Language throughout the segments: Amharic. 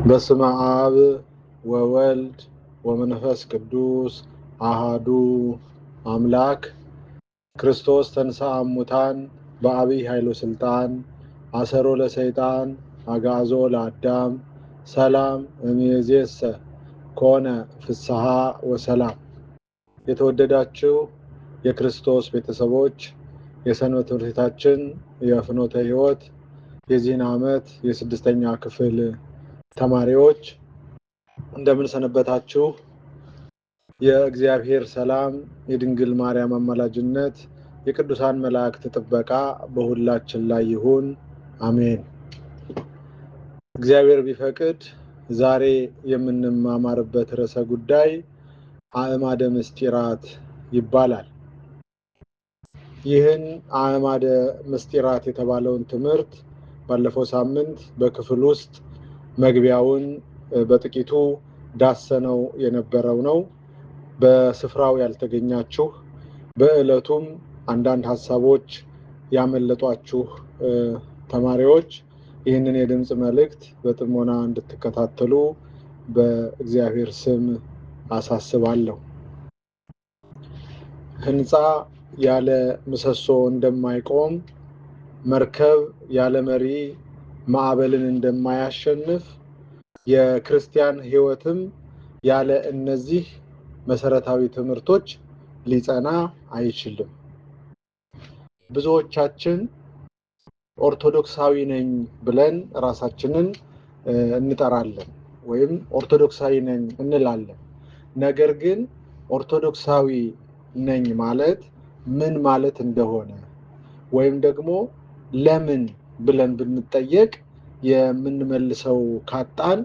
በስመ አብ ወወልድ ወመንፈስ ቅዱስ አሃዱ አምላክ። ክርስቶስ ተንሥአ እሙታን በዐቢይ ኃይል ወሥልጣን፣ አሰሮ ለሰይጣን አግዓዞ ለአዳም፣ ሰላም እምይእዜሰ ኮነ ፍስሐ ወሰላም። የተወደዳችሁ የክርስቶስ ቤተሰቦች፣ የሰንበት ትምህርት ቤታችን የፍኖተ ሕይወት የዚህን ዓመት የስድስተኛ ክፍል ተማሪዎች፣ እንደምን ሰነበታችሁ? የእግዚአብሔር ሰላም፣ የድንግል ማርያም አማላጅነት፣ የቅዱሳን መላእክት ጥበቃ በሁላችን ላይ ይሁን፣ አሜን። እግዚአብሔር ቢፈቅድ ዛሬ የምንማማርበት ርዕሰ ጉዳይ አዕማደ ምስጢራት ይባላል። ይህን አዕማደ ምስጢራት የተባለውን ትምህርት ባለፈው ሳምንት በክፍል ውስጥ መግቢያውን በጥቂቱ ዳሰነው የነበረው ነው። በስፍራው ያልተገኛችሁ፣ በዕለቱም አንዳንድ ሀሳቦች ያመለጧችሁ ተማሪዎች ይህንን የድምፅ መልእክት በጥሞና እንድትከታተሉ በእግዚአብሔር ስም አሳስባለሁ። ሕንፃ ያለ ምሰሶ እንደማይቆም፣ መርከብ ያለ መሪ ማዕበልን እንደማያሸንፍ፣ የክርስቲያን ሕይወትም ያለ እነዚህ መሰረታዊ ትምህርቶች ሊጸና አይችልም። ብዙዎቻችን ኦርቶዶክሳዊ ነኝ ብለን ራሳችንን እንጠራለን ወይም ኦርቶዶክሳዊ ነኝ እንላለን። ነገር ግን ኦርቶዶክሳዊ ነኝ ማለት ምን ማለት እንደሆነ ወይም ደግሞ ለምን ብለን ብንጠየቅ የምንመልሰው ካጣን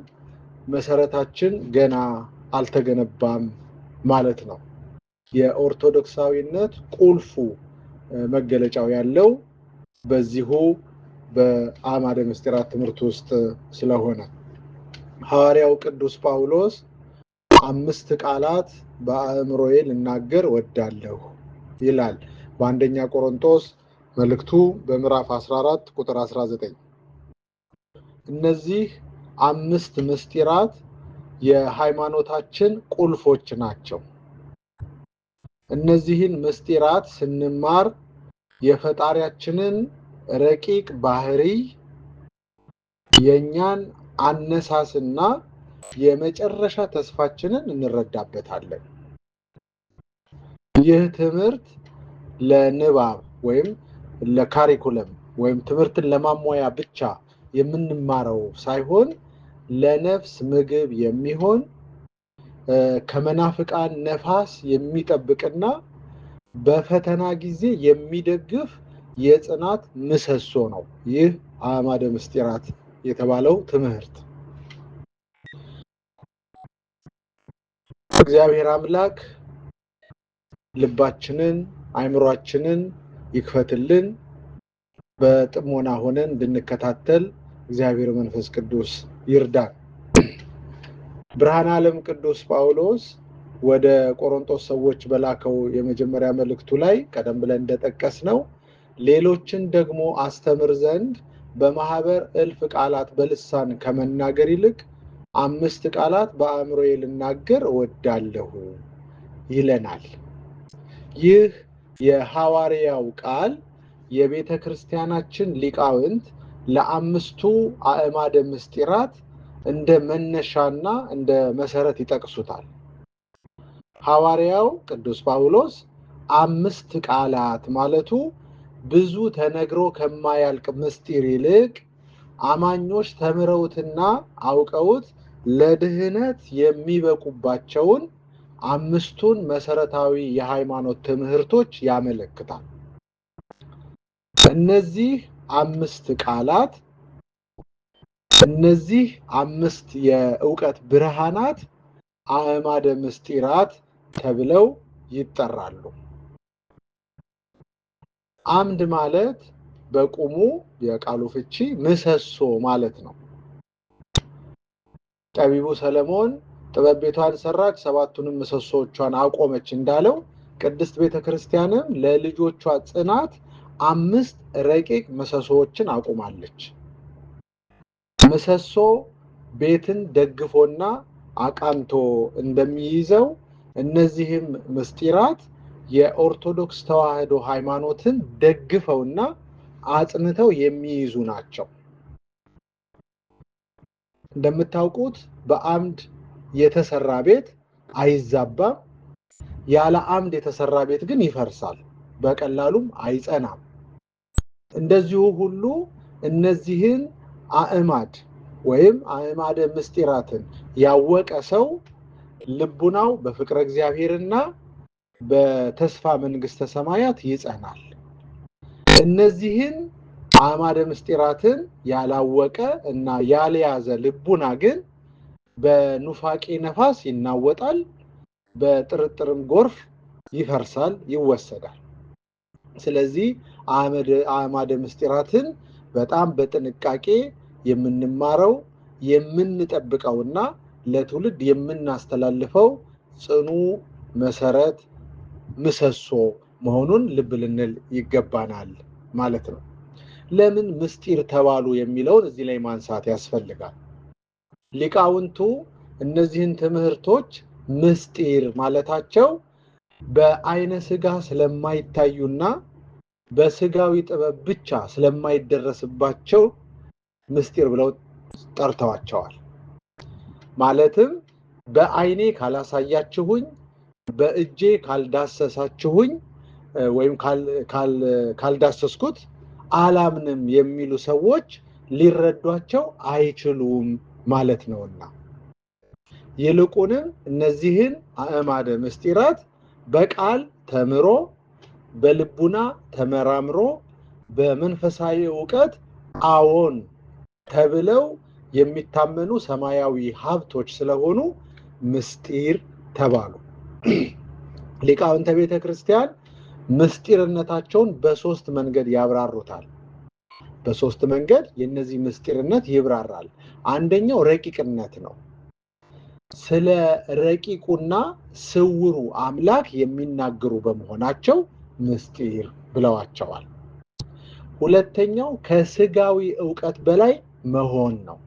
መሰረታችን ገና አልተገነባም ማለት ነው። የኦርቶዶክሳዊነት ቁልፉ መገለጫው ያለው በዚሁ በአዕማደ ምስጢራት ትምህርት ውስጥ ስለሆነ፣ ሐዋርያው ቅዱስ ጳውሎስ "አምስት ቃላት በአእምሮዬ ልናገር እወዳለሁ" ይላል በአንደኛ ቆሮንቶስ መልእክቱ በምዕራፍ 14 ቁጥር 19። እነዚህ አምስት ምስጢራት የሃይማኖታችን ቁልፎች ናቸው። እነዚህን ምስጢራት ስንማር የፈጣሪያችንን ረቂቅ ባህሪ፣ የእኛን አነሳስና የመጨረሻ ተስፋችንን እንረዳበታለን። ይህ ትምህርት ለንባብ ወይም ለካሪኩለም ወይም ትምህርትን ለማሟያ ብቻ የምንማረው ሳይሆን ለነፍስ ምግብ የሚሆን፣ ከመናፍቃን ነፋስ የሚጠብቅና በፈተና ጊዜ የሚደግፍ የጽናት ምሰሶ ነው። ይህ አዕማደ ምስጢራት የተባለው ትምህርት፣ እግዚአብሔር አምላክ ልባችንን አእምሯችንን ይክፈትልን። በጥሞና ሆነን እንድንከታተል እግዚአብሔር መንፈስ ቅዱስ ይርዳን። ብርሃነ ዓለም ቅዱስ ጳውሎስ ወደ ቆሮንቶስ ሰዎች በላከው የመጀመሪያ መልእክቱ ላይ ቀደም ብለን እንደጠቀስነው "ሌሎችን ደግሞ አስተምር ዘንድ በማህበር እልፍ ቃላት በልሳን ከመናገር ይልቅ አምስት ቃላት በአእምሮዬ ልናገር እወዳለሁ" ይለናል። ይህ የሐዋርያው ቃል የቤተ ክርስቲያናችን ሊቃውንት ለአምስቱ አዕማደ ምስጢራት እንደ መነሻና እንደ መሰረት ይጠቅሱታል። ሐዋርያው ቅዱስ ጳውሎስ አምስት ቃላት ማለቱ ብዙ ተነግሮ ከማያልቅ ምስጢር ይልቅ አማኞች ተምረውትና አውቀውት ለድህነት የሚበቁባቸውን አምስቱን መሰረታዊ የሃይማኖት ትምህርቶች ያመለክታል። እነዚህ አምስት ቃላት፣ እነዚህ አምስት የእውቀት ብርሃናት አዕማደ ምስጢራት ተብለው ይጠራሉ። አምድ ማለት በቁሙ የቃሉ ፍቺ ምሰሶ ማለት ነው። ጠቢቡ ሰለሞን "ጥበብ ቤቷን ሰራች፣ ሰባቱንም ምሰሶዎቿን አቆመች" እንዳለው፣ ቅድስት ቤተ ክርስቲያንም ለልጆቿ ጽናት አምስት ረቂቅ ምሰሶዎችን አቁማለች። ምሰሶ ቤትን ደግፎና አቃንቶ እንደሚይዘው እነዚህም ምስጢራት የኦርቶዶክስ ተዋሕዶ ሃይማኖትን ደግፈውና አጽንተው የሚይዙ ናቸው። እንደምታውቁት በአምድ የተሰራ ቤት አይዛባም። ያለ አምድ የተሰራ ቤት ግን ይፈርሳል፣ በቀላሉም አይጸናም። እንደዚሁ ሁሉ እነዚህን አእማድ ወይም አእማደ ምስጢራትን ያወቀ ሰው ልቡናው በፍቅረ እግዚአብሔርና በተስፋ መንግስተ ሰማያት ይጸናል። እነዚህን አእማደ ምስጢራትን ያላወቀ እና ያልያዘ ልቡና ግን በኑፋቄ ነፋስ ይናወጣል፣ በጥርጥርም ጎርፍ ይፈርሳል፣ ይወሰዳል። ስለዚህ አእማደ ምስጢራትን በጣም በጥንቃቄ የምንማረው የምንጠብቀውና ለትውልድ የምናስተላልፈው ጽኑ መሰረት ምሰሶ መሆኑን ልብ ልንል ይገባናል ማለት ነው። ለምን ምስጢር ተባሉ የሚለውን እዚህ ላይ ማንሳት ያስፈልጋል። ሊቃውንቱ እነዚህን ትምህርቶች ምስጢር ማለታቸው በአይነ ስጋ ስለማይታዩና በስጋዊ ጥበብ ብቻ ስለማይደረስባቸው ምስጢር ብለው ጠርተዋቸዋል። ማለትም በአይኔ ካላሳያችሁኝ፣ በእጄ ካልዳሰሳችሁኝ ወይም ካልዳሰስኩት አላምንም የሚሉ ሰዎች ሊረዷቸው አይችሉም ማለት ነውና፣ ይልቁንም እነዚህን አእማደ ምስጢራት በቃል ተምሮ በልቡና ተመራምሮ በመንፈሳዊ እውቀት አዎን ተብለው የሚታመኑ ሰማያዊ ሀብቶች ስለሆኑ ምስጢር ተባሉ። ሊቃውንተ ቤተ ክርስቲያን ምስጢርነታቸውን በሶስት መንገድ ያብራሩታል። በሶስት መንገድ የነዚህ ምስጢርነት ይብራራል። አንደኛው ረቂቅነት ነው። ስለ ረቂቁና ስውሩ አምላክ የሚናገሩ በመሆናቸው ምስጢር ብለዋቸዋል። ሁለተኛው ከስጋዊ እውቀት በላይ መሆን ነው።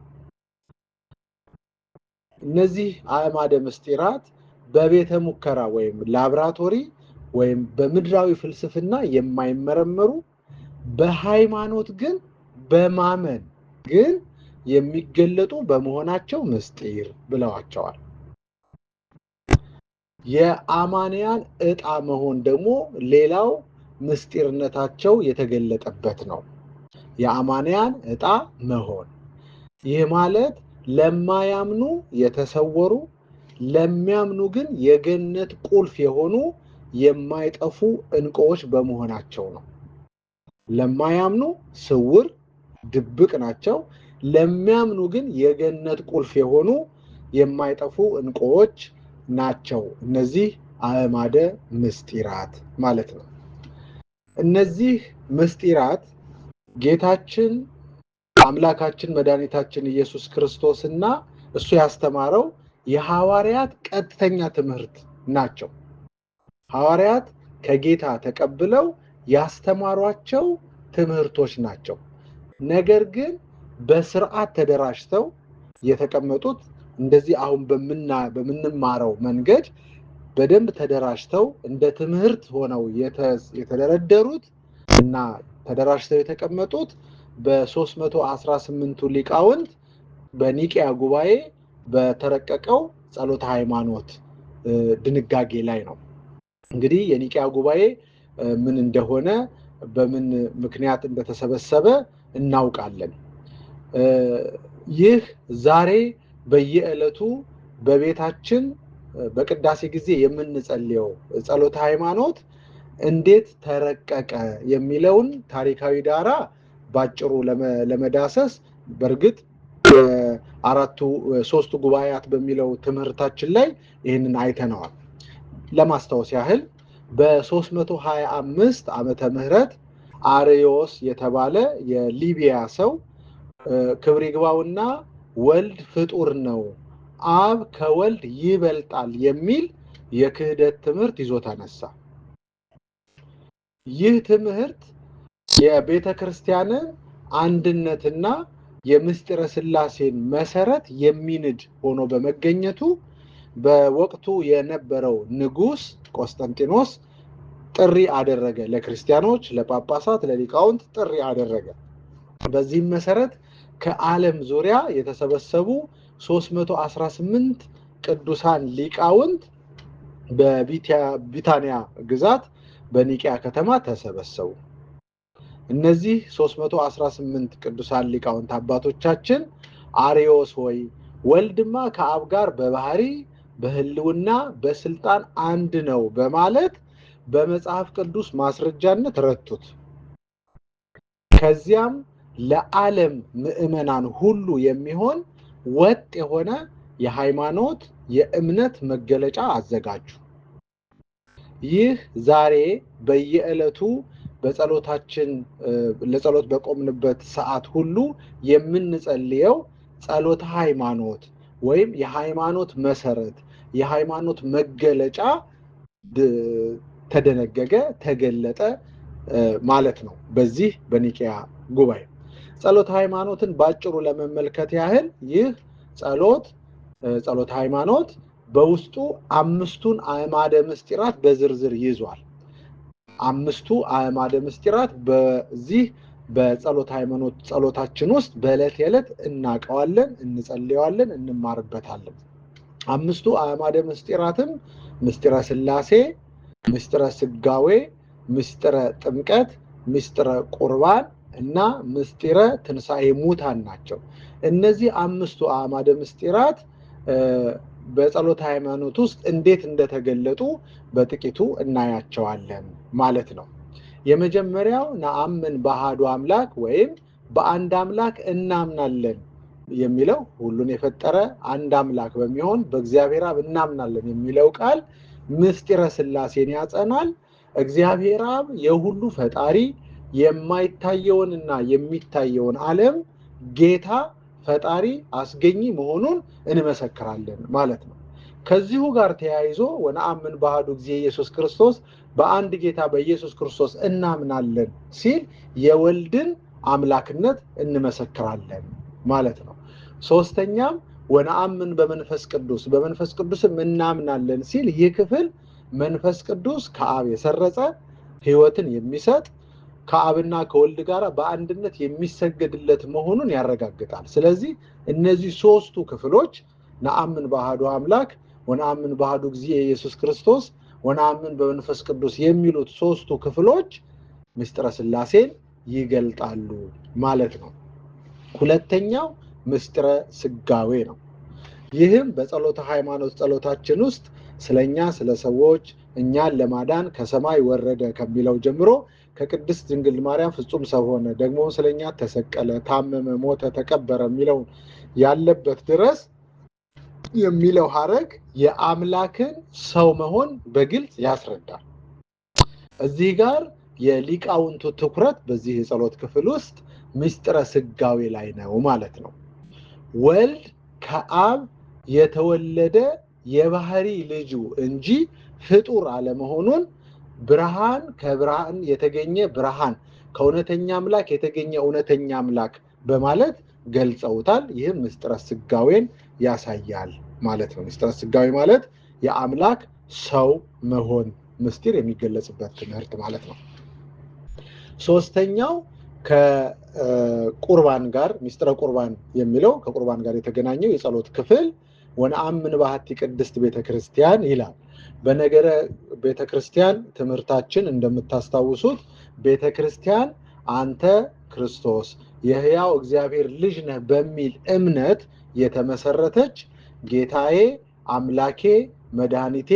እነዚህ አእማደ ምስጢራት በቤተ ሙከራ ወይም ላብራቶሪ ወይም በምድራዊ ፍልስፍና የማይመረመሩ፣ በሃይማኖት ግን በማመን ግን የሚገለጡ በመሆናቸው ምስጢር ብለዋቸዋል። የአማንያን ዕጣ መሆን ደግሞ ሌላው ምስጢርነታቸው የተገለጠበት ነው። የአማንያን ዕጣ መሆን፣ ይህ ማለት ለማያምኑ የተሰወሩ፣ ለሚያምኑ ግን የገነት ቁልፍ የሆኑ የማይጠፉ ዕንቁዎች በመሆናቸው ነው። ለማያምኑ ስውር ድብቅ ናቸው። ለሚያምኑ ግን የገነት ቁልፍ የሆኑ የማይጠፉ ዕንቁዎች ናቸው። እነዚህ አእማደ ምስጢራት ማለት ነው። እነዚህ ምስጢራት ጌታችን አምላካችን መድኃኒታችን ኢየሱስ ክርስቶስና እሱ ያስተማረው የሐዋርያት ቀጥተኛ ትምህርት ናቸው። ሐዋርያት ከጌታ ተቀብለው ያስተማሯቸው ትምህርቶች ናቸው። ነገር ግን በስርዓት ተደራጅተው የተቀመጡት እንደዚህ አሁን በምንማረው መንገድ በደንብ ተደራጅተው እንደ ትምህርት ሆነው የተደረደሩት እና ተደራጅተው የተቀመጡት በ318ቱ ሊቃውንት በኒቂያ ጉባኤ በተረቀቀው ጸሎተ ሃይማኖት ድንጋጌ ላይ ነው። እንግዲህ የኒቂያ ጉባኤ ምን እንደሆነ በምን ምክንያት እንደተሰበሰበ እናውቃለን። ይህ ዛሬ በየዕለቱ በቤታችን በቅዳሴ ጊዜ የምንጸልየው ጸሎተ ሃይማኖት እንዴት ተረቀቀ የሚለውን ታሪካዊ ዳራ ባጭሩ ለመዳሰስ፣ በእርግጥ አራቱ ሶስቱ ጉባኤያት በሚለው ትምህርታችን ላይ ይህንን አይተነዋል። ለማስታወስ ያህል በ325 ዓመተ ምህረት አርዮስ የተባለ የሊቢያ ሰው ክብር ይግባውና ወልድ ፍጡር ነው፣ አብ ከወልድ ይበልጣል የሚል የክህደት ትምህርት ይዞ ተነሳ። ይህ ትምህርት የቤተ ክርስቲያንን አንድነትና የምስጢረ ሥላሴን መሰረት የሚንድ ሆኖ በመገኘቱ በወቅቱ የነበረው ንጉሥ ቆስጠንጢኖስ ጥሪ አደረገ። ለክርስቲያኖች፣ ለጳጳሳት፣ ለሊቃውንት ጥሪ አደረገ። በዚህም መሰረት ከዓለም ዙሪያ የተሰበሰቡ 318 ቅዱሳን ሊቃውንት በቢታንያ ግዛት በኒቂያ ከተማ ተሰበሰቡ። እነዚህ 318 ቅዱሳን ሊቃውንት አባቶቻችን አርዮስ ሆይ ወልድማ ከአብ ጋር በባህሪ በሕልውና በስልጣን አንድ ነው በማለት በመጽሐፍ ቅዱስ ማስረጃነት ረቱት። ከዚያም ለዓለም ምዕመናን ሁሉ የሚሆን ወጥ የሆነ የሃይማኖት የእምነት መገለጫ አዘጋጁ። ይህ ዛሬ በየዕለቱ በጸሎታችን ለጸሎት በቆምንበት ሰዓት ሁሉ የምንጸልየው ጸሎተ ሃይማኖት ወይም የሃይማኖት መሰረት የሃይማኖት መገለጫ ተደነገገ፣ ተገለጠ ማለት ነው። በዚህ በኒቂያ ጉባኤ ጸሎተ ሃይማኖትን ባጭሩ ለመመልከት ያህል ይህ ጸሎት ጸሎተ ሃይማኖት በውስጡ አምስቱን አዕማደ ምስጢራት በዝርዝር ይዟል። አምስቱ አዕማደ ምስጢራት በዚህ በጸሎተ ሃይማኖት ጸሎታችን ውስጥ በዕለት የዕለት እናውቀዋለን፣ እንጸልየዋለን፣ እንማርበታለን። አምስቱ አዕማደ ምስጢራትም ምስጢረ ሥላሴ፣ ምስጢረ ስጋዌ፣ ምስጢረ ጥምቀት፣ ምስጢረ ቁርባን እና ምስጢረ ትንሣኤ ሙታን ናቸው። እነዚህ አምስቱ አዕማደ ምስጢራት በጸሎተ ሃይማኖት ውስጥ እንዴት እንደተገለጡ በጥቂቱ እናያቸዋለን ማለት ነው። የመጀመሪያው ነአምን በአሐዱ አምላክ ወይም በአንድ አምላክ እናምናለን የሚለው ሁሉን የፈጠረ አንድ አምላክ በሚሆን በእግዚአብሔር አብ እናምናለን የሚለው ቃል ምስጢረ ሥላሴን ያጸናል። እግዚአብሔር አብ የሁሉ ፈጣሪ የማይታየውንና የሚታየውን ዓለም ጌታ ፈጣሪ አስገኚ መሆኑን እንመሰክራለን ማለት ነው። ከዚሁ ጋር ተያይዞ ወነአምን በአሐዱ ጊዜ ኢየሱስ ክርስቶስ በአንድ ጌታ በኢየሱስ ክርስቶስ እናምናለን ሲል የወልድን አምላክነት እንመሰክራለን ማለት ነው። ሶስተኛም ወነአምን በመንፈስ ቅዱስ በመንፈስ ቅዱስም እናምናለን ሲል ይህ ክፍል መንፈስ ቅዱስ ከአብ የሰረጸ ሕይወትን የሚሰጥ ከአብና ከወልድ ጋር በአንድነት የሚሰገድለት መሆኑን ያረጋግጣል። ስለዚህ እነዚህ ሶስቱ ክፍሎች ነአምን በአሐዱ አምላክ፣ ወነአምን በአሐዱ ጊዜ ኢየሱስ ክርስቶስ፣ ወነአምን በመንፈስ ቅዱስ የሚሉት ሶስቱ ክፍሎች ምስጢረ ሥላሴን ይገልጣሉ ማለት ነው። ሁለተኛው ምስጢረ ስጋዌ ነው። ይህም በጸሎተ ሃይማኖት ጸሎታችን ውስጥ ስለኛ ስለ ሰዎች እኛን ለማዳን ከሰማይ ወረደ ከሚለው ጀምሮ ከቅድስት ድንግል ማርያም ፍጹም ሰው ሆነ፣ ደግሞ ስለኛ ተሰቀለ፣ ታመመ፣ ሞተ፣ ተቀበረ የሚለውን ያለበት ድረስ የሚለው ሐረግ የአምላክን ሰው መሆን በግልጽ ያስረዳል። እዚህ ጋር የሊቃውንቱ ትኩረት በዚህ የጸሎት ክፍል ውስጥ ምስጢረ ስጋዌ ላይ ነው ማለት ነው። ወልድ ከአብ የተወለደ የባህሪ ልጁ እንጂ ፍጡር አለመሆኑን ብርሃን ከብርሃን የተገኘ ብርሃን ከእውነተኛ አምላክ የተገኘ እውነተኛ አምላክ በማለት ገልጸውታል። ይህም ምስጢረ ስጋዌን ያሳያል ማለት ነው። ምስጢረ ስጋዌ ማለት የአምላክ ሰው መሆን ምስጢር የሚገለጽበት ትምህርት ማለት ነው። ሶስተኛው ከቁርባን ጋር ምስጢረ ቁርባን የሚለው ከቁርባን ጋር የተገናኘው የጸሎት ክፍል ወነአምን በአሐቲ ቅድስት ቤተክርስቲያን ይላል። በነገረ ቤተክርስቲያን ትምህርታችን እንደምታስታውሱት ቤተክርስቲያን አንተ ክርስቶስ የሕያው እግዚአብሔር ልጅ ነህ በሚል እምነት የተመሰረተች ጌታዬ፣ አምላኬ፣ መድኃኒቴ፣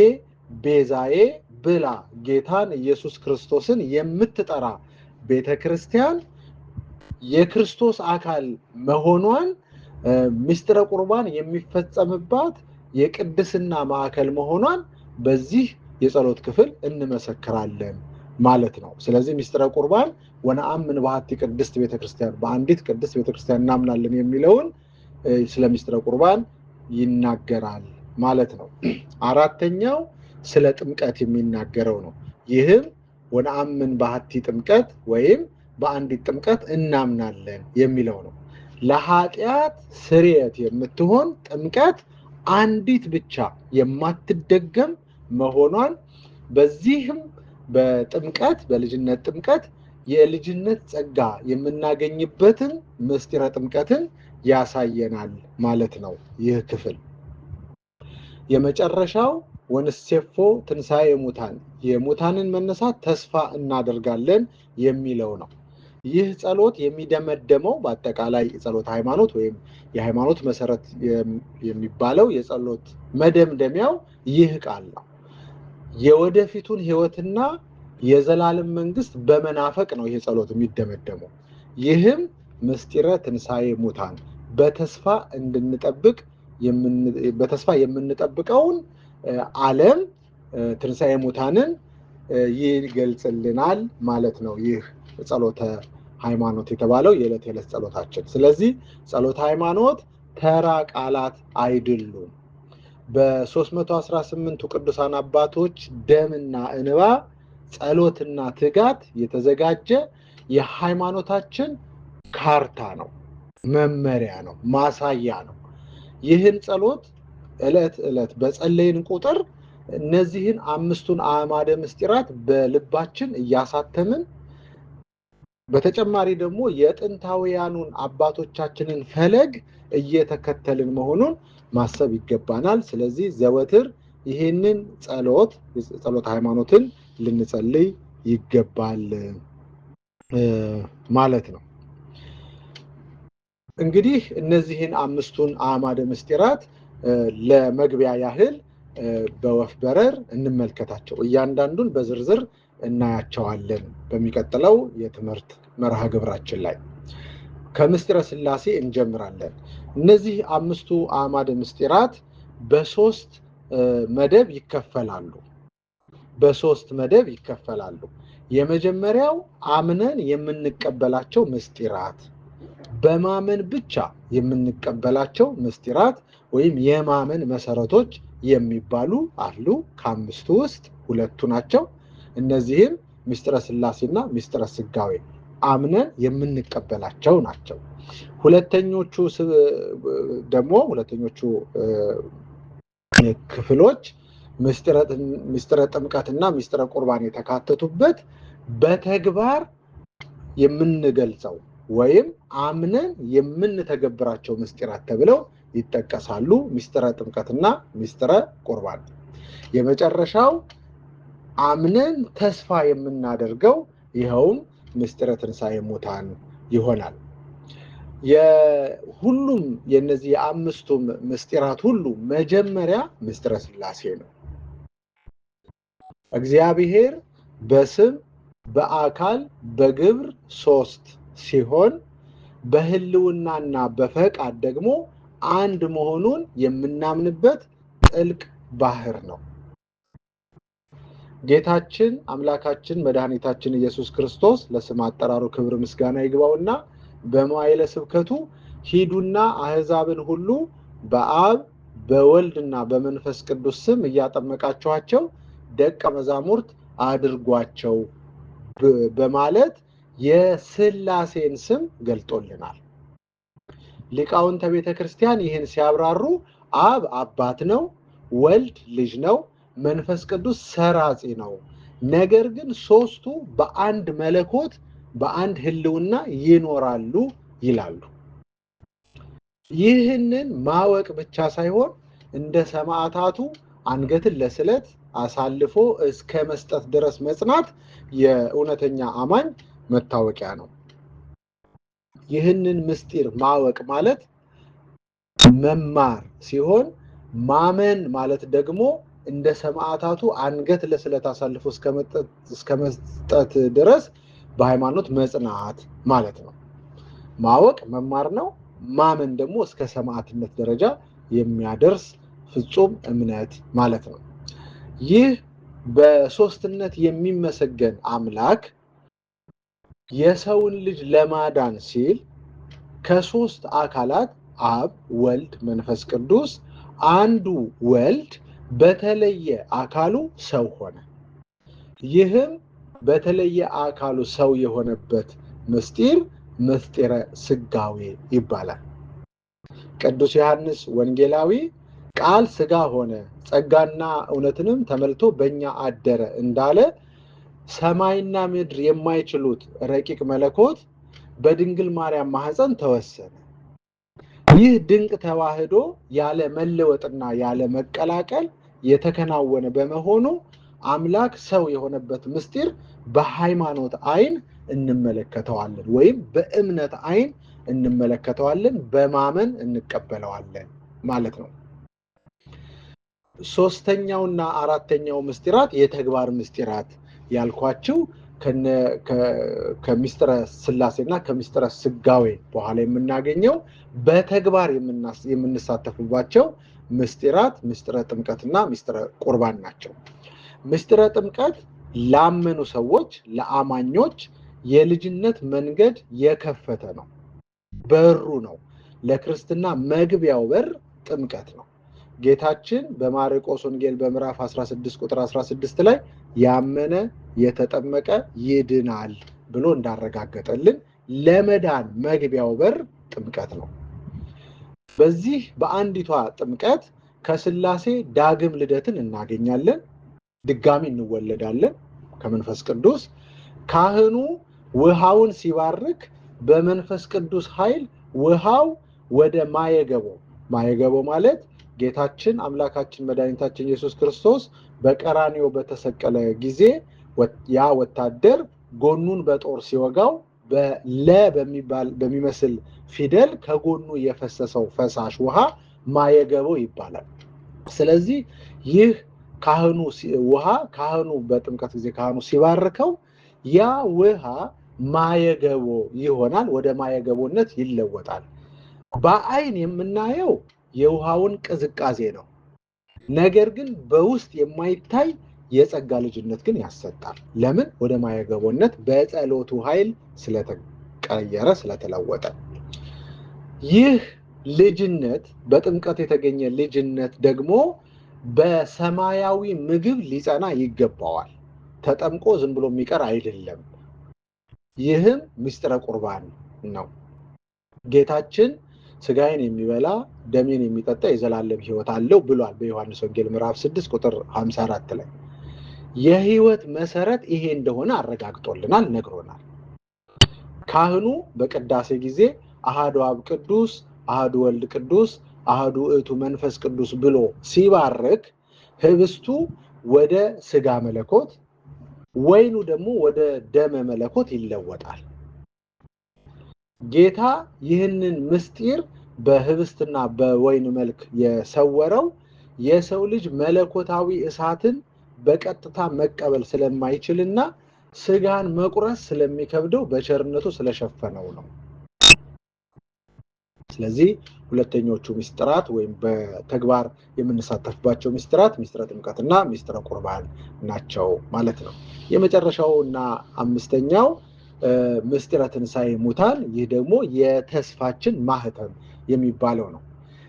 ቤዛዬ ብላ ጌታን ኢየሱስ ክርስቶስን የምትጠራ ቤተክርስቲያን የክርስቶስ አካል መሆኗን ምስጢረ ቁርባን የሚፈጸምባት የቅድስና ማዕከል መሆኗን በዚህ የጸሎት ክፍል እንመሰክራለን ማለት ነው። ስለዚህ ምስጢረ ቁርባን ወነአምን በአሐቲ ቅድስት ቤተክርስቲያን በአንዲት ቅድስት ቤተክርስቲያን እናምናለን የሚለውን ስለ ምስጢረ ቁርባን ይናገራል ማለት ነው። አራተኛው ስለ ጥምቀት የሚናገረው ነው። ይህም ወነአምን በአሐቲ ጥምቀት ወይም በአንዲት ጥምቀት እናምናለን የሚለው ነው። ለኃጢአት ስርየት የምትሆን ጥምቀት አንዲት ብቻ የማትደገም መሆኗን በዚህም በጥምቀት በልጅነት ጥምቀት የልጅነት ጸጋ የምናገኝበትን ምስጢረ ጥምቀትን ያሳየናል ማለት ነው። ይህ ክፍል የመጨረሻው ወንሴፎ ትንሣኤ ሙታን የሙታንን መነሳት ተስፋ እናደርጋለን የሚለው ነው። ይህ ጸሎት የሚደመደመው በአጠቃላይ የጸሎት ሃይማኖት ወይም የሃይማኖት መሰረት የሚባለው የጸሎት መደምደሚያው ይህ ቃል ነው። የወደፊቱን ሕይወትና የዘላለም መንግስት በመናፈቅ ነው ይህ ጸሎት የሚደመደመው። ይህም ምስጢረ ትንሣኤ ሙታን በተስፋ እንድንጠብቅ በተስፋ የምንጠብቀውን ዓለም ትንሣኤ ሙታንን ይገልጽልናል ማለት ነው። ይህ ጸሎተ ሃይማኖት የተባለው የዕለት የዕለት ጸሎታችን። ስለዚህ ጸሎተ ሃይማኖት ተራ ቃላት አይደሉም። በ318ቱ ቅዱሳን አባቶች ደምና እንባ ጸሎትና ትጋት የተዘጋጀ የሃይማኖታችን ካርታ ነው፣ መመሪያ ነው፣ ማሳያ ነው። ይህን ጸሎት ዕለት ዕለት በጸለይን ቁጥር እነዚህን አምስቱን አዕማደ ምስጢራት በልባችን እያሳተምን በተጨማሪ ደግሞ የጥንታውያኑን አባቶቻችንን ፈለግ እየተከተልን መሆኑን ማሰብ ይገባናል። ስለዚህ ዘወትር ይህንን ጸሎት ጸሎተ ሃይማኖትን ልንጸልይ ይገባል ማለት ነው። እንግዲህ እነዚህን አምስቱን አዕማደ ምስጢራት ለመግቢያ ያህል በወፍ በረር እንመልከታቸው። እያንዳንዱን በዝርዝር እናያቸዋለን በሚቀጥለው የትምህርት መርሃ ግብራችን ላይ። ከምስጢረ ሥላሴ እንጀምራለን። እነዚህ አምስቱ አዕማደ ምስጢራት በሶስት መደብ ይከፈላሉ። በሶስት መደብ ይከፈላሉ። የመጀመሪያው አምነን የምንቀበላቸው ምስጢራት፣ በማመን ብቻ የምንቀበላቸው ምስጢራት ወይም የማመን መሰረቶች የሚባሉ አሉ። ከአምስቱ ውስጥ ሁለቱ ናቸው። እነዚህም ምስጢረ ሥላሴና ምስጢረ ሥጋዌ አምነን የምንቀበላቸው ናቸው። ሁለተኞቹ ደግሞ ሁለተኞቹ ክፍሎች ምስጢረ ጥምቀትና ምስጢረ ቁርባን የተካተቱበት በተግባር የምንገልጸው ወይም አምነን የምንተገብራቸው ምስጢራት ተብለው ይጠቀሳሉ። ምስጢረ ጥምቀትና ምስጢረ ቁርባን። የመጨረሻው አምነን ተስፋ የምናደርገው ይኸውም ምስጢረ ትንሣኤ ሙታን ይሆናል። የሁሉም የነዚህ የአምስቱም ምስጢራት ሁሉ መጀመሪያ ምስጢረ ሥላሴ ነው። እግዚአብሔር በስም በአካል በግብር ሶስት ሲሆን በሕልውናና በፈቃድ ደግሞ አንድ መሆኑን የምናምንበት ጥልቅ ባህር ነው። ጌታችን አምላካችን መድኃኒታችን ኢየሱስ ክርስቶስ ለስም አጠራሩ ክብር ምስጋና ይግባውና በመዋዕለ ስብከቱ ሂዱና አሕዛብን ሁሉ በአብ በወልድና በመንፈስ ቅዱስ ስም እያጠመቃችኋቸው ደቀ መዛሙርት አድርጓቸው በማለት የሥላሴን ስም ገልጦልናል። ሊቃውንተ ቤተ ክርስቲያን ይህን ሲያብራሩ አብ አባት ነው፣ ወልድ ልጅ ነው፣ መንፈስ ቅዱስ ሰራጺ ነው። ነገር ግን ሶስቱ በአንድ መለኮት በአንድ ሕልውና ይኖራሉ ይላሉ። ይህንን ማወቅ ብቻ ሳይሆን እንደ ሰማዕታቱ አንገትን ለስለት አሳልፎ እስከ መስጠት ድረስ መጽናት የእውነተኛ አማኝ መታወቂያ ነው። ይህንን ምስጢር ማወቅ ማለት መማር ሲሆን ማመን ማለት ደግሞ እንደ ሰማዕታቱ አንገት ለስለት አሳልፎ እስከ መስጠት ድረስ በሃይማኖት መጽናት ማለት ነው። ማወቅ መማር ነው። ማመን ደግሞ እስከ ሰማዕትነት ደረጃ የሚያደርስ ፍጹም እምነት ማለት ነው። ይህ በሶስትነት የሚመሰገን አምላክ የሰውን ልጅ ለማዳን ሲል ከሶስት አካላት አብ፣ ወልድ፣ መንፈስ ቅዱስ አንዱ ወልድ በተለየ አካሉ ሰው ሆነ። ይህም በተለየ አካሉ ሰው የሆነበት ምስጢር ምስጢረ ስጋዌ ይባላል። ቅዱስ ዮሐንስ ወንጌላዊ ቃል ስጋ ሆነ ጸጋና እውነትንም ተመልቶ በእኛ አደረ እንዳለ ሰማይና ምድር የማይችሉት ረቂቅ መለኮት በድንግል ማርያም ማህፀን ተወሰነ። ይህ ድንቅ ተዋህዶ ያለ መለወጥና ያለ መቀላቀል የተከናወነ በመሆኑ አምላክ ሰው የሆነበት ምስጢር በሃይማኖት አይን እንመለከተዋለን፣ ወይም በእምነት አይን እንመለከተዋለን፣ በማመን እንቀበለዋለን ማለት ነው። ሶስተኛውና አራተኛው ምስጢራት የተግባር ምስጢራት ያልኳችሁ ከሚስጥረ ስላሴና ከሚስጥረ ስጋዌ በኋላ የምናገኘው በተግባር የምንሳተፍባቸው ምስጢራት ምስጢረ ጥምቀትና ምስጢረ ቁርባን ናቸው። ምስጢረ ጥምቀት ላመኑ ሰዎች፣ ለአማኞች የልጅነት መንገድ የከፈተ ነው፣ በሩ ነው። ለክርስትና መግቢያው በር ጥምቀት ነው። ጌታችን በማርቆስ ወንጌል በምዕራፍ 16 ቁጥር 16 ላይ ያመነ የተጠመቀ ይድናል ብሎ እንዳረጋገጠልን ለመዳን መግቢያው በር ጥምቀት ነው። በዚህ በአንዲቷ ጥምቀት ከስላሴ ዳግም ልደትን እናገኛለን። ድጋሚ እንወለዳለን ከመንፈስ ቅዱስ። ካህኑ ውሃውን ሲባርክ በመንፈስ ቅዱስ ኃይል ውሃው ወደ ማየገቦ፣ ማየገቦ ማለት ጌታችን አምላካችን መድኃኒታችን ኢየሱስ ክርስቶስ በቀራንዮ በተሰቀለ ጊዜ ያ ወታደር ጎኑን በጦር ሲወጋው በለ በሚባል በሚመስል ፊደል ከጎኑ የፈሰሰው ፈሳሽ ውሃ ማየገቦ ይባላል። ስለዚህ ይህ ካህኑ ውሃ ካህኑ በጥምቀት ጊዜ ካህኑ ሲባርከው ያ ውሃ ማየገቦ ይሆናል፣ ወደ ማየገቦነት ይለወጣል። በአይን የምናየው የውሃውን ቅዝቃዜ ነው። ነገር ግን በውስጥ የማይታይ የጸጋ ልጅነት ግን ያሰጣል። ለምን? ወደ ማየገቦነት በጸሎቱ ኃይል ስለተቀየረ፣ ስለተለወጠ። ይህ ልጅነት በጥምቀት የተገኘ ልጅነት ደግሞ በሰማያዊ ምግብ ሊጸና ይገባዋል። ተጠምቆ ዝም ብሎ የሚቀር አይደለም። ይህም ምስጢረ ቁርባን ነው። ጌታችን ስጋዬን የሚበላ ደሜን የሚጠጣ የዘላለም ሕይወት አለው ብሏል በዮሐንስ ወንጌል ምዕራፍ 6 ቁጥር 54 ላይ። የሕይወት መሰረት ይሄ እንደሆነ አረጋግጦልናል፣ ነግሮናል። ካህኑ በቅዳሴ ጊዜ አሐዱ አብ ቅዱስ፣ አሐዱ ወልድ ቅዱስ፣ አሐዱ ውእቱ መንፈስ ቅዱስ ብሎ ሲባርክ ህብስቱ ወደ ስጋ መለኮት፣ ወይኑ ደግሞ ወደ ደመ መለኮት ይለወጣል። ጌታ ይህንን ምስጢር በህብስትና በወይን መልክ የሰወረው የሰው ልጅ መለኮታዊ እሳትን በቀጥታ መቀበል ስለማይችልና ስጋን መቁረስ ስለሚከብደው በቸርነቱ ስለሸፈነው ነው። ስለዚህ ሁለተኞቹ ምስጢራት ወይም በተግባር የምንሳተፍባቸው ምስጢራት ምስጢረ ጥምቀትና ምስጢረ ቁርባን ናቸው ማለት ነው። የመጨረሻው እና አምስተኛው ምስጢረ ትንሣኤ ሙታን፣ ይህ ደግሞ የተስፋችን ማህተም የሚባለው ነው።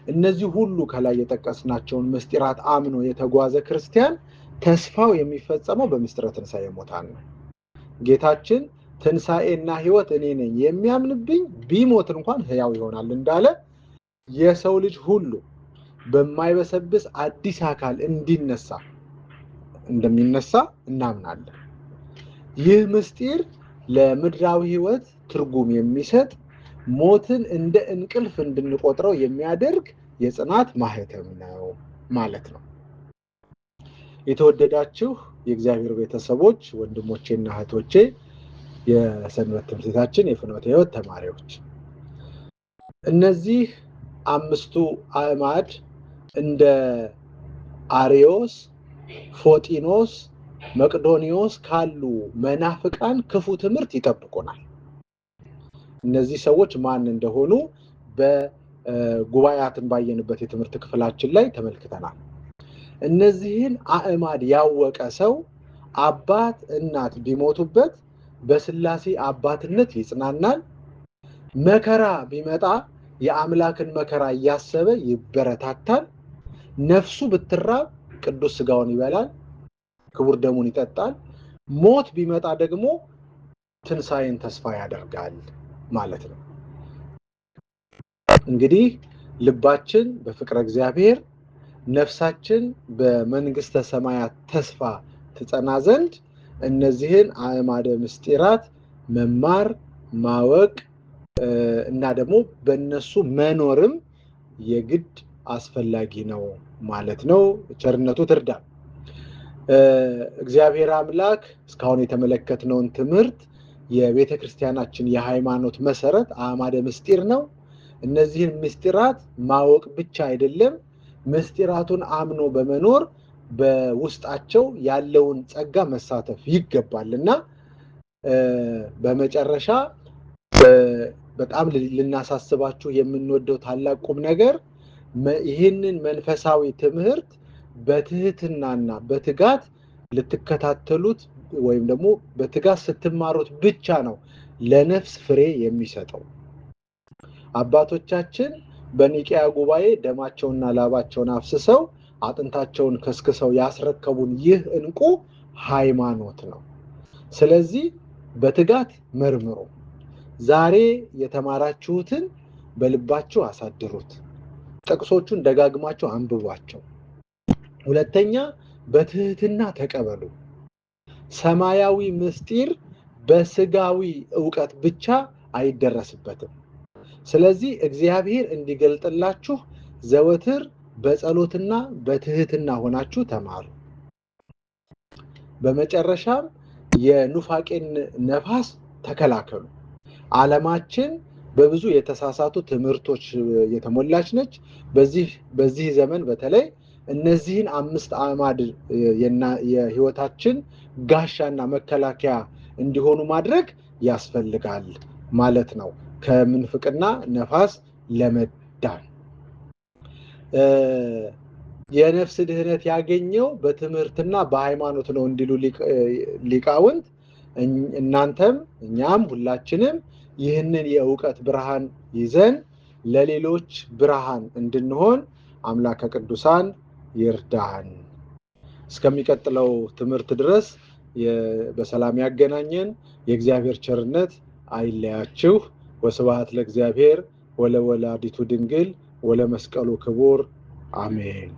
እነዚህ ሁሉ ከላይ የጠቀስናቸውን ምስጢራት አምኖ የተጓዘ ክርስቲያን ተስፋው የሚፈጸመው በምስጢረ ትንሣኤ ሙታን ነው። ጌታችን ትንሣኤና ሕይወት እኔ ነኝ፣ የሚያምንብኝ ቢሞት እንኳን ሕያው ይሆናል እንዳለ የሰው ልጅ ሁሉ በማይበሰብስ አዲስ አካል እንዲነሳ እንደሚነሳ እናምናለን። ይህ ምስጢር ለምድራዊ ሕይወት ትርጉም የሚሰጥ፣ ሞትን እንደ እንቅልፍ እንድንቆጥረው የሚያደርግ የጽናት ማህተም ነው ማለት ነው። የተወደዳችሁ የእግዚአብሔር ቤተሰቦች፣ ወንድሞቼና እህቶቼ፣ የሰንበት ትምህርት ቤታችን የፍኖተ ሕይወት ተማሪዎች፣ እነዚህ አምስቱ አዕማድ እንደ አሪዮስ፣ ፎጢኖስ፣ መቅዶኒዎስ ካሉ መናፍቃን ክፉ ትምህርት ይጠብቁናል። እነዚህ ሰዎች ማን እንደሆኑ በጉባኤያትን ባየንበት የትምህርት ክፍላችን ላይ ተመልክተናል። እነዚህን አዕማድ ያወቀ ሰው አባት እናት ቢሞቱበት በስላሴ አባትነት ይጽናናል። መከራ ቢመጣ የአምላክን መከራ እያሰበ ይበረታታል። ነፍሱ ብትራብ ቅዱስ ስጋውን ይበላል፣ ክቡር ደሙን ይጠጣል። ሞት ቢመጣ ደግሞ ትንሣኤን ተስፋ ያደርጋል ማለት ነው። እንግዲህ ልባችን በፍቅረ እግዚአብሔር፣ ነፍሳችን በመንግስተ ሰማያት ተስፋ ትጸና ዘንድ እነዚህን አዕማደ ምስጢራት መማር፣ ማወቅ እና ደግሞ በእነሱ መኖርም የግድ አስፈላጊ ነው ማለት ነው። ቸርነቱ ትርዳ። እግዚአብሔር አምላክ እስካሁን የተመለከትነውን ትምህርት የቤተ ክርስቲያናችን የሃይማኖት መሰረት አዕማደ ምስጢር ነው። እነዚህን ምስጢራት ማወቅ ብቻ አይደለም፣ ምስጢራቱን አምኖ በመኖር በውስጣቸው ያለውን ጸጋ መሳተፍ ይገባል። እና በመጨረሻ በጣም ልናሳስባችሁ የምንወደው ታላቅ ቁም ነገር፣ ይህንን መንፈሳዊ ትምህርት በትህትናና በትጋት ልትከታተሉት ወይም ደግሞ በትጋት ስትማሩት ብቻ ነው ለነፍስ ፍሬ የሚሰጠው። አባቶቻችን በኒቂያ ጉባኤ ደማቸውንና ላባቸውን አፍስሰው፣ አጥንታቸውን ከስክሰው ያስረከቡን ይህ እንቁ ሃይማኖት ነው። ስለዚህ በትጋት መርምሩ። ዛሬ የተማራችሁትን በልባችሁ አሳድሩት። ጥቅሶቹን ደጋግማችሁ አንብቧቸው። ሁለተኛ፣ በትህትና ተቀበሉ። ሰማያዊ ምስጢር በስጋዊ እውቀት ብቻ አይደረስበትም። ስለዚህ እግዚአብሔር እንዲገልጥላችሁ ዘወትር በጸሎትና በትህትና ሆናችሁ ተማሩ። በመጨረሻም የኑፋቄን ነፋስ ተከላከሉ። ዓለማችን በብዙ የተሳሳቱ ትምህርቶች የተሞላች ነች። በዚህ ዘመን በተለይ እነዚህን አምስት አዕማድ የህይወታችን ጋሻና መከላከያ እንዲሆኑ ማድረግ ያስፈልጋል ማለት ነው፣ ከምንፍቅና ነፋስ ለመዳን። የነፍስ ድህነት ያገኘው በትምህርትና በሃይማኖት ነው እንዲሉ ሊቃውንት፣ እናንተም እኛም ሁላችንም ይህንን የእውቀት ብርሃን ይዘን ለሌሎች ብርሃን እንድንሆን አምላከ ቅዱሳን ይርዳን። እስከሚቀጥለው ትምህርት ድረስ በሰላም ያገናኘን። የእግዚአብሔር ቸርነት አይለያችሁ። ወስብሐት ለእግዚአብሔር ወለወላዲቱ ድንግል ወለመስቀሉ ክቡር፣ አሜን።